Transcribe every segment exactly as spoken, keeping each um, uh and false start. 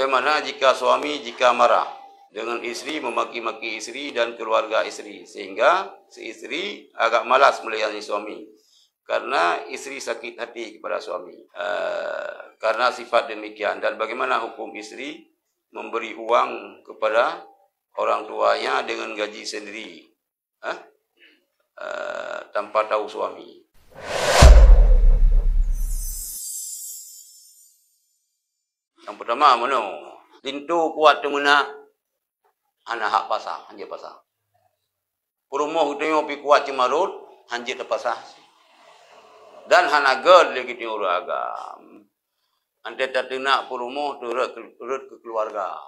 Bagaimana jika suami jika marah dengan istri, memaki-maki istri dan keluarga istri, sehingga si istri agak malas melayani suami karena istri sakit hati kepada suami, eh, karena sifat demikian? Dan bagaimana hukum istri memberi uang kepada orang tuanya dengan gaji sendiri, eh, eh, tanpa tahu suami? Nyang peutama, meunoe, linto kuat teumeunak, hana hak pasah, hanjeuet pasah. Peurumoh geutanyoe pih kuat ceumarot, hanjeuet tapasah. Dan hana gét lé geutanyoe ureueng agam. Antée tateunak peurumoh teuh rot keu, rot keu keuluwarga.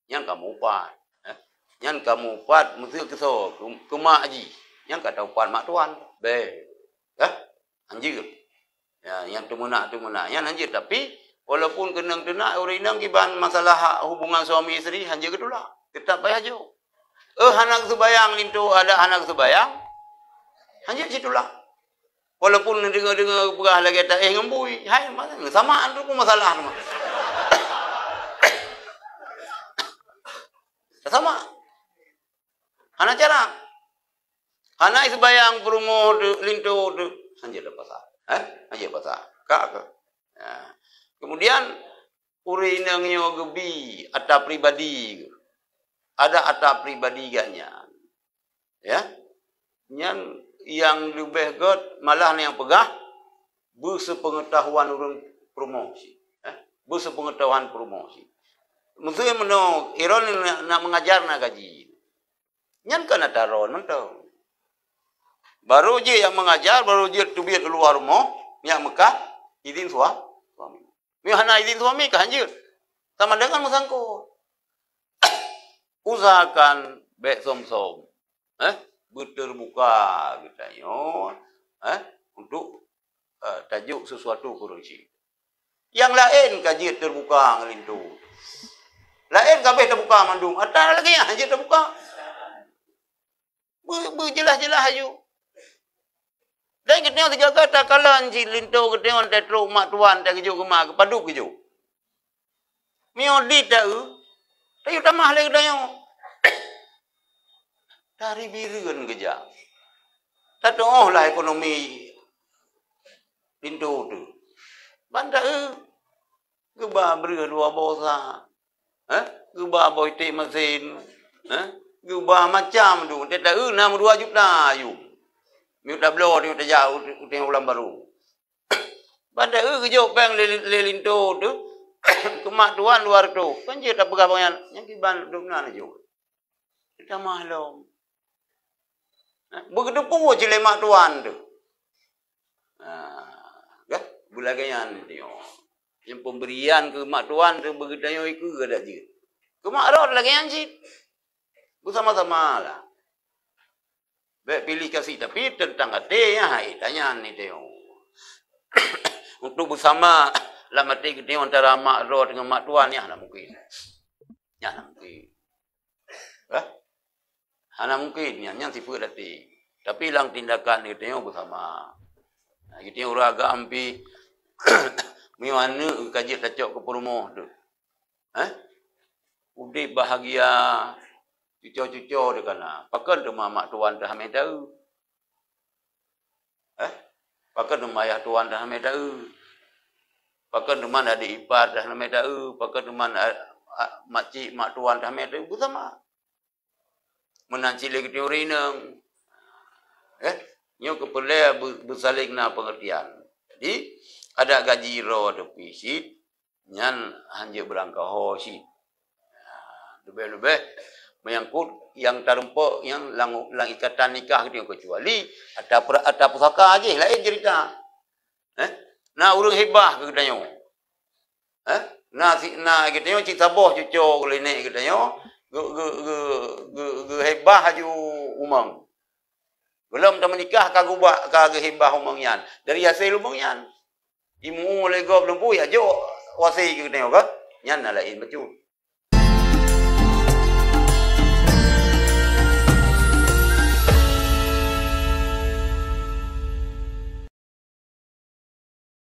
Nyan kamoe upat. Eh? Nyan kamoe upat, meuseu keusoe, keu, keu mak jih. Nyan ka taupat mak tuan. Beh. Eh? Hanjeuet. Ya, nyang teumeunak-teumeunak nyan hanjeuet, tapi walaupun keunong teunak, ureueng inong kiban masalah hak hubungan suami isteri hanjeuet geutulak. Teutap payah jok. Eh, hana geuseubayang linto, adak hana geuseubayang, hanjeuet jitulak. Walaupun deungoe-deungoe peugah lagée taéh ngon bui, hai, sama tu pun masalah tu mah. Sama. Hana cara. Hana seubayang peurumoh tu, linto tu. Hanjeuet pasah. Eh? Hanjeuet pasah. Ka, ka. Ya. Kemudian, ureueng inong nyoe geubi ata pribadi. Ada ata pribadi geuh nyan. Ya. Nyan nyang leubeh gét malah nyang peugah beuseupeungeutahuan ureueng peurumoh cit. Eh? Beuseupeungeutahuan peurumoh cit. Meuseu meunoe, droeneuh nak, nak mengajar na gaji. Nyan kon ata droe mantong. Barô jeuet nyang mengajar, barô jeuet teubiet u luwa rumoh, nyang meukah izin sua-, suami. Meunyoe hana izin suami, ka hanjeuet. Sama dengan meusangkot. Usahakan bék som-som. Eh, beuteubuka geutanyoe, eh, untuk eh, tajok sesuatu keu ureueng chik. Nyang laén ka jeuet teubuka ngon linto. Laén ka abéh teubuka mandum, ata lagée nyan jeuet teubuka. Beu-, beujeulaih-jeulaih aju. Dan geutanyoe sigaga takalon cit linto geutanyoe tatrok mak tuan tageujok keuma, padub geujok. Meunyoe di ta-eu, tayue tamah lé geutanyoe. Tari bireuen geujak. Tatu'oh lah ekonomi linto teuh. Ban ta-eu, geuba breueh dua boh sa. Eh? Geuba boh iték masin. Eh? Geuba macam tu. Teuta-eu na meudua juta yum. Miyueb tabloe, miyueb tajak u-, u-, ulang barô. Ban ta-eu geujok péng lé, lé linto teuh, keu mak tuan dua reutôh. Kan jeuet tapeugah bangai nyan, nyang kiban dum na neujok. Tamah lom. Beugeuteupeue cit lé mak tuan teuh. Ha, gah, beulagée nyan tanyoe. Nyang peubrian keu mak tuan teuh beugeutanyoe ikeue adak jeuet. Keu mak rot lagée nyan cit. Beusama-sama lah. Bék piléh kasih, tapi teuntang até nyan hai tanyan ni teuh. Untuk beusama lam até geutanyoe antara mak droe deungon mak tuan nyan hana mungkin. Nyan hana mungkin. Hah? Hana mungkin, nyan, nyan sifeuet até. Tapi lam tindakan geutanyoe beusama. Nah, geutanyoe ureueng agam pih, meunyoe aneuk ka jeuet tacok keu peurumoh teuh. Hah? Udeb bahagia, cuco-cuco teuh ka na. Pakon teuma mak tuan teuh hana mita eu? Eh? Pakon teuma ayah tuan teuh hana mita eu? Pakon teuma adik ipar teuh hana mita eu? Pakon teuma a-, a-, makcik mak tuan teuh hana mita eu? Beusama. Meunan cit lé geutanyoe ureueng inong. Eh? Nyoe keupeureulee beu-, beusaléng na peungeurtian. Jadi, adak gaji droe teuh pih cit, nyan hanjeuet beurangkaho cit. Leubeh-leubeh meunyangkot nyang tareumpok nyang lam, lam ikatan nikah geutanyoe, keucuali ata per-, ata pusaka jih, laén ceurita. Eh? Na ureueng hibah keu geutanyoe. Eh? Na si, na geutanyoe cit saboh cuco geulinek geutanyoe, geu-, geu-, geu-, geu-, geuhibah aju umong. Gohlom tameunikah ka geuba, ka geuhibah umong nyan. Dari hasil umong nyan. Imu lé gob lom bui ajok wasi keu geutanyoe ka? Nyan na laén bacut.